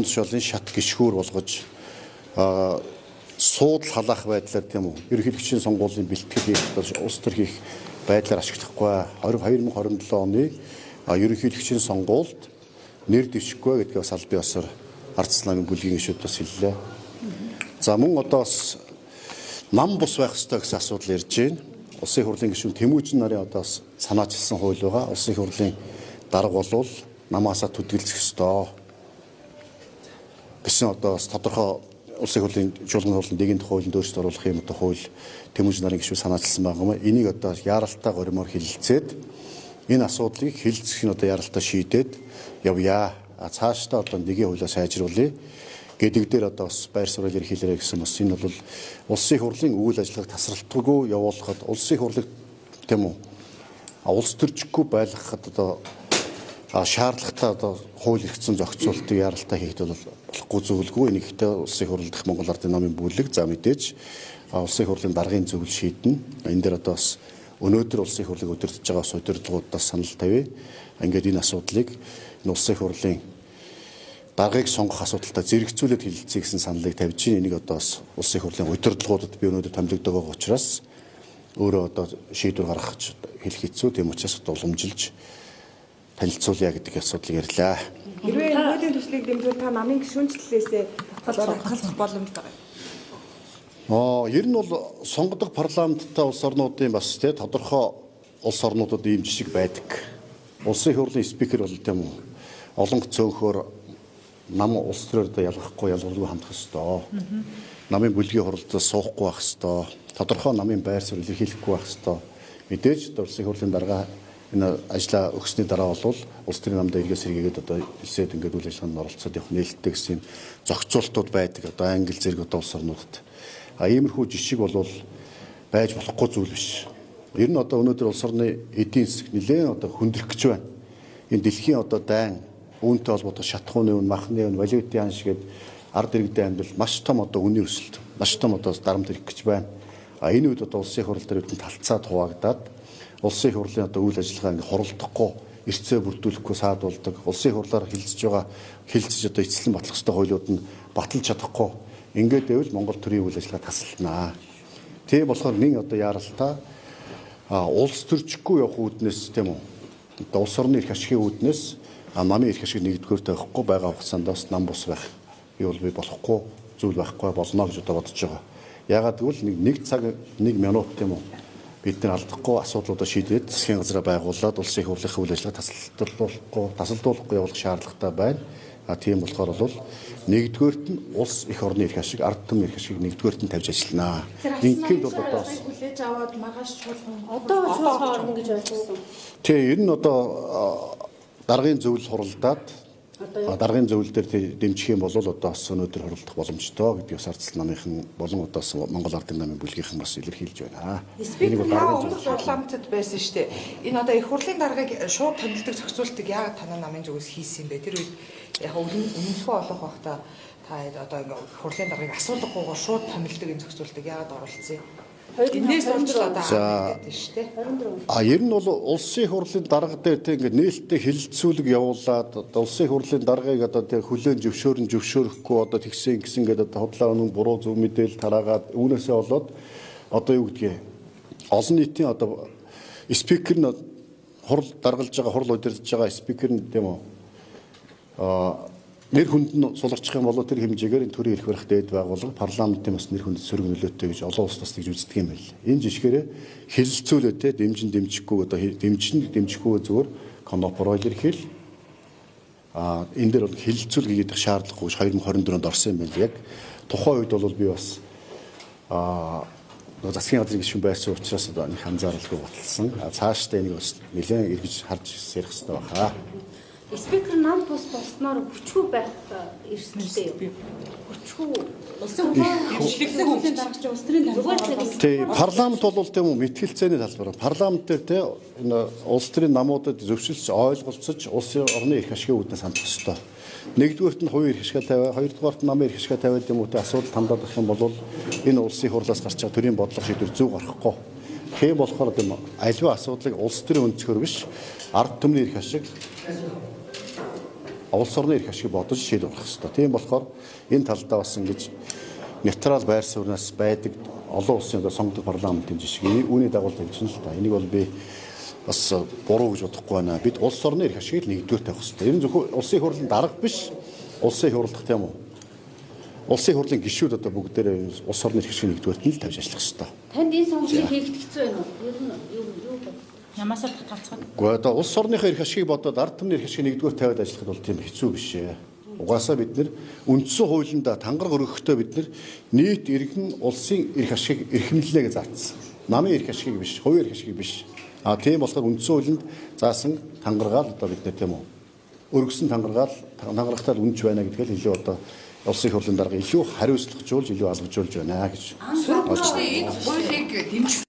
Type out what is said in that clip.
албан тушаалын шат гишгүүр болгож суудал халаах байдлаар, тийм үү, ерөнхийлөгчийн сонгуулийн бэлтгэл хийх, улс төр хийх байдлаар ашиглахгүй. 2027 оны ерөнхийлөгчийн сонгуульд нэр дэвшихгүй гэдгээ бас аль бие усаар Ардс намын бүлгийн гишүүд бас хэллээ. За, мөн одоо бас нам бус байх ёстой гэсэн асуудал ярьж байна. Улсын хурлын гишүүн Тэмүүжин нарын одоо бас санаачилсан хууль байгаа. Улсын хурлын дарга болвол намаасаа түдгэлцэх ёстой гэсэн одоо бас тодорхой улсын хурлын чуулганы хурлын дэгийн хуулинд өөрчлөлт оруулах юм одоо хууль Тэмүүжин нарын гишүүн санаачилсан байгаа юм. Энийг одоо яаралтай горимоор хилэлцээд, энэ асуудлыг хилцэх нь одоо яаралтай шийдээд явъя. А цаашдаа одоо нэгийн хуулиа сайжруулъя гэдэг дээр одоо бас байр суурь илэрхийлээрэй гэсэн бас энэ бол улсын хурлын үйл ажиллагааг тасралтгүй явуулахад, улсын хурлыг, тийм үү, улс төрчгүй байлгахад одоо шаардлагатай одоо хууль эрхцэн зохицуултыг яаралтай хийхэд бол болохгүй зүйлгүй. Нэгтээ улсын хурал дахь Монгол Ардын намын бүлэг, за мэдээж улсын хурлын даргын зөвлөл шийднэ. Энэ дээр одоо бас өнөөдөр улсын хурлыг удирдах байгаа бас удирдлагуудаас санал тавья. Ингээд энэ асуудлыг энэ улсын хурлын даргыг сонгох асуудалтай зэрэгцүүлээд хэлэлцэе гэсэн саналыг тавьж байна. Энийг одоо бас улсын хурлын удирдлагуудад би өнөөдөр томилогдож байгаа учраас өөрөө одоо шийдвэр гаргах хэлэх хэцүү. Тийм учраас одоо уламжилж танилцуулъя гэдэг асуудлыг ярьлаа. Хэрвээ энэ хуулийн төслийг дэмжвэл та намын гишүүнчлэлээсээ татгалзах боломж байгаа юм. Ер нь бол сонгодог парламенттай улс орнуудын бас тий тодорхой улс орнуудад ийм жишг байдаг. Улсын хурлын спикер бол, тийм үү, олон цөөнхөөр нам улс төрөөр одоо ялгахгүй, ялгуулгүй хандах ёстой. Намын бүлгийн хуралдаа суухгүй байх ёстой. Тодорхой намын байр суурь илэрхийлэхгүй байх ёстой. Мэдээж одоо улсын хурлын дарга энэ ажлаа өгсөний дараа бол улс төрийн намдаа эргээс сэргээгээд одоо элсээд ингээд үйл ажиллагаанд оролцоод явах нээлттэй гэсэн юм зохицуултууд байдаг. Одоо англи зэрэг одоо улс орнуудад. А иймэрхүү жишг бол байж болохгүй зүйл биш. Ер нь одоо өнөөдөр улс орны эдийн засаг нэлээд одоо хүндрэх гэж байна. Энэ дэлхийн одоо дайн, үүнтэй холбоотой шатахууны үн, махны үн, валютын ханш гээд ард иргэдийн амьдрал маш том одоо үнийн өсөлт, маш том одоо дарамт ирэх гэж байна. А энэ үед одоо улсын хурал дээр бидний талцаад хуваагдаад улсын хурлын одоо үйл ажиллагаа ингээ хуралдахгүй, эрсцээ бүрдүүлэхгүй саад болдог. Улсын хурлаар хилцэж байгаа, хилцэж одоо эцэслэн батлах ёстой хуулиуд нь баталж чадахгүй. Ингээд байвал Монгол төрийн үйл ажиллагаа тасалнаа. Тийм болохоор нин одоо яаралтай улс төрчихгүй явах үүднээс, тийм үү? Одоо улс орны эрх ашигын үүднээс намын эрх ашиг нэгдүгээр тавихгүй байгаа хугацаанд бас нам бус байх. Би бол би болохгүй зүйл байхгүй болно гэж одоо бодож байгаа. Яагаад гэвэл нэг цаг, нэг минут, тийм үү, бид нар алдахгүй асуудлуудаа шийдээд засгийн газраа байгуулад улсын их хурлын үйл ажиллагаа тасалдуулахгүй явуулах шаардлагатай байна. А тийм болохоор бол нэгдүгээрт нь улс эх орны эрх ашиг, ард түмний эрх ашиг нэгдүгээрт нь тавьж ажилланаа. Ингээм бол одоо хүлээж аваад маргааш чуулган Одоо чуулган орно гэж ойлгосон. Тий, ер нь одоо даргын зөвлөл хуралдаад даргын зөвлөл дээр дэмжих юм бол одоо бас өнөөдөр хуралдах боломжтой гэдгийг бас Ардсал намынхан болон одоо бас Монгол Ардын намын бүлгийнхэн бас илэрхийлж байна. Энийг бол та даргын өмнөх зөвлөл парламентод байсан шүү дээ. Энэ одоо их хурлын даргаыг шууд томилдог зохицуултыг яагаад танай намын зүгээс хийсэн юм бэ? Тэр үед яг үнэмлэхүү олох байхдаа та одоо ингээ их хурлын даргаыг асуулгагүйгээр шууд томилдог энэ зохицуултыг яагаад оруулсан юм? Энээс болж л одоо гэдэг шүү дээ. 24. А ер нь бол улсын хурлын дарга дээр тэг ингээд нээлттэй хилцүүлэг явуулаад одоо улсын хурлын даргаыг одоо тэг хүлээн зөвшөөрөн зөвшөөрөхгүй одоо тэгсэн ингэсэн гэдэг одоо худлаа үнэн буруу зөв мэдээлэл тараагаад үүнээсээ болоод одоо юу гэдгийг олон нийтийн одоо спикер нь хурал даргалж байгаа, хурал удирдах байгаа спикер нь, тийм үү, нэр хүнд нь сулгарчих юм бол тэр хэмжээгээр энэ төрийн эрх барих дээд байгууллага парламентын бас нэр хүнд сөрөг нөлөөтэй гэж олон улс бас тэгж үздэг юм байл. Энэ жишгээрээ хэлэлцүүлээ те дэмжин дэмжихгүй одоо дэмжин дэмжихгүй зүгээр конопро илэрхийл энэ дээр бол хэлэлцүүл хийх шаардлагагүй 2024 онд орсон юм байна. Яг тухайн үед бол би бас нөгөө засгийн газрын гишүүн байсан учраас одоо нэг анзааралгүй баталсан. Цаашдаа энийг бас нэлээд эргэж харж ярих хэрэгтэй байхаа. Спикер нам бус болсноор хүчгүй байх эрсдэлтэй юу? Хүчгүй Улсын хурлын дарга чи улс төрийн зүгээр л нэг Тий, парламент бол, тийм үү, мэтгэлцээний талбар. Парламент дээр те энэ улс төрийн намуудад зөвшөлж ойлголцож улсын орны эрх ашигын үүднээс хандах ёстой. Нэгдүгээрт нь хувийн эрх ашигаа тавиа, хоёрдугаарт нь намын эрх ашигаа тавиад юм уу те асуудал хамдаад авах юм бол энэ улсын хурлаас гарч байгаа төрийн бодлого шийдвэр зөв гарахгүй. Тийм болохоор тийм аливаа асуудлыг улс төрийн өнцгөр биш, ард түмний эрх ашиг, Улс орны эрх ашиг бодож шийдвэр гаргах ёстой. Тийм болохоор энэ талдаа бас ингэж нейтрал байр сууриас байдаг олон улсын одоо сонгодог парламентын жишг үүний дагуу тавьж л та. Энийг бол би бас буруу гэж бодохгүй байна. Бид улс орны эрх ашигыг нэгдүгээр тавих ёстой. Энэ зөвхөн улсын хурлын дарга биш, улсын их хурлах тийм үү? Улсын их хурлын гишүүд одоо бүгдээрээ улс орны эрх ашигыг нэгдүгээрт нь л тавьж ажиллах ёстой. Танд энэ сонголтыг хийхэд хэцүү байна уу? Ер нь юу юу бод? Ямаасаа татгалцаад. Гэхдээ одоо улс орныхоо эрх ашигыг бодоод ард түмний эрх ашигыг нэгдүгээр тавиад ажиллахад бол тийм хэцүү биш ээ. Угаасаа бид нэр үндсэн хуулиндаа тангараг өргөхдөө бид нэр нийт иргэн улсын эрх ашигыг эрхэмлэнэ гэж заасан. Намын эрх ашигыг биш, хувийн эрх ашигыг биш. А тийм болохоор үндсэн хуулинд заасан тангаргаал одоо бид нэр тийм үү өргөсөн тангаргаал тангарагтаа л үнж байна гэдгээл илүү одоо улсын их хурлын дарга илүү хариуцлагажуулж, илүү алгажуулж байна гэж. Сөрөг хүчний энэ хуулийг дэмжих